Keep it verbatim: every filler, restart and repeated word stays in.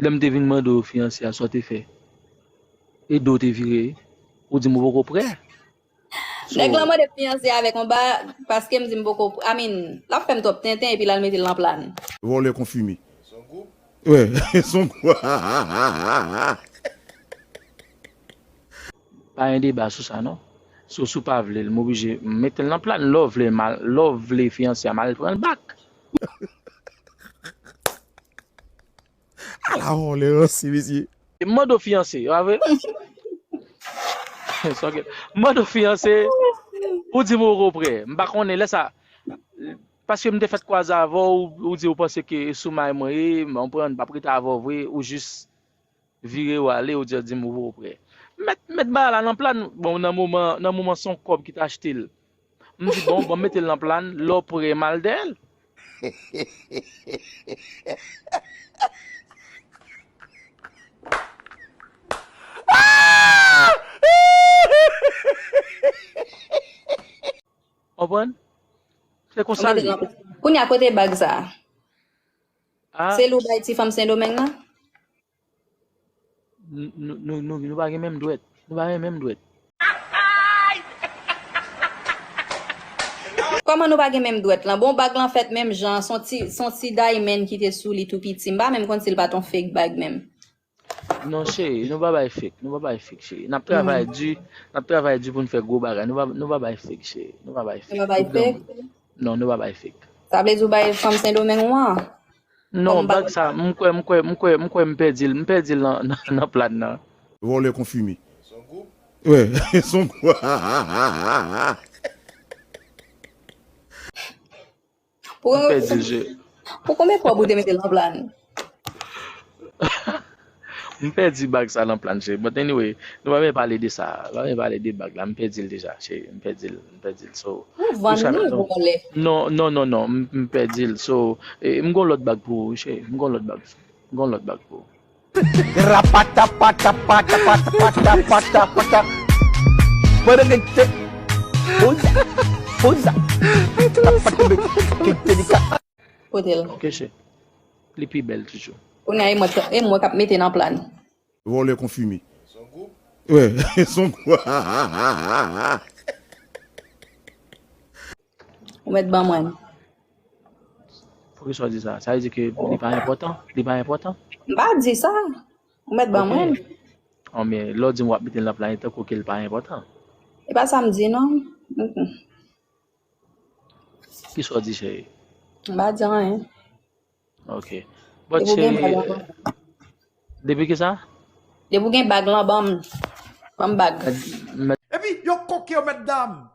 Lè m te vin mande w fiyanse a, sa w te fè? E do w te vire, ou di m ou poko prè. So, nèg lan mande m fiyanse avèk yon bag, paske m di m poko, I mean, l ap fè m twòp tenten epi l al mete l nan plan. Vòlè konfime. Wè, son gwo. Pa gen deba sou sa, non. So, si w pa vle l, m oblije mete l nan plan. Lè w vle mal, lè w vle fiyanse a, m al pran l bak. Ala vòlè ranse, mesye. M mande w fiyanse, pa vre? Son gwo. M mande w fiyanse, ou di m ou poko prè. M pa konnen lè sa. Paske m te fèt kwaze avè w, ou di ou panse ke sou may mwen ye, m konprann, m p ap rete avè w vre, ou jis vire w ale, ou di, di m ou poko prè. M mèt, m mèt bagay la nan plan, bon, nan moman, nan moman se yon kòb ki t achte l. M di, bon, bon, mete l nan plan, lè w prè, m al dèyè l. Konprann? Se konsa l ye. Kounye a kote bag sa a? Ah. Se li w bay ti fanm Sendomeng nan? Nou, nou, nou, nou, nou pa gen menm dwèt. Nou pa gen menm dwèt. Kòman nou pa gen menm dwèt lan? Bon, bag lan fèt menm jan, se yon ti, se yon ti diamond ki te sou li tou piti. M pa menm konn si l pa t yon fake bag menm. Non, cheri, nou pa bay fake, nou pa bay fake, cheri. N ap travay di, n ap travay di pou n fè gwo bagay. Nou pa, nou pa bay fake, cheri. Nou pa bay fake. Nou pa bay fake? Non, nou pa bay fake. Sa vle di w bay fanm Sendomeng ou an? Non, bag sa, m kwè, m kwè, m kwè, m kwè m pèdi l, m pèdi l nan, nan, nan plan nan. Vòlè konfime. Wè, son gwo. M pèdi l, je. Pou konbyen kòb ou te mete l nan plan? M pèdi bag sa nan plan, cheri. But anyway, nou pa menm pale de sa. Nou pa menm pale de bag la. M pèdi l deja, cheri. M pèdi l, m pèdi l. So, ou vann li, vòlè? Non, non, non, non. M, m pèdi l. So, eh, m gon lòt bag pou ou, cheri. M gon lòt bag. M gon lòt bag pou ou. Rapatapatapatapatapatapata. Poza, poza. Rapatapatapatapata. Kote l? Ok, cheri. Li pi bèl toujou. Kounye a, e mwen, e mwen k ap mete nan plan. Vòlè konfime. Wè, son gwo. Ou mèt ban mwen. Poukisa w di sa? Sa vle di ke li pa enpòtan? Li pa enpòtan? M pa di sa. Ou mèt ban mwen. Anben, lè w di m w ap mete l nan plan, tankou ke l pa enpòtan. E pa sa m di, non. Mm-mm. Kisa w di, cheri? M pa di anyen. Ok. But, cheri, depi ki sa? Depi w gen bag lan, ban m. Ban m bag. Epi, yo koke yo, mèt dam.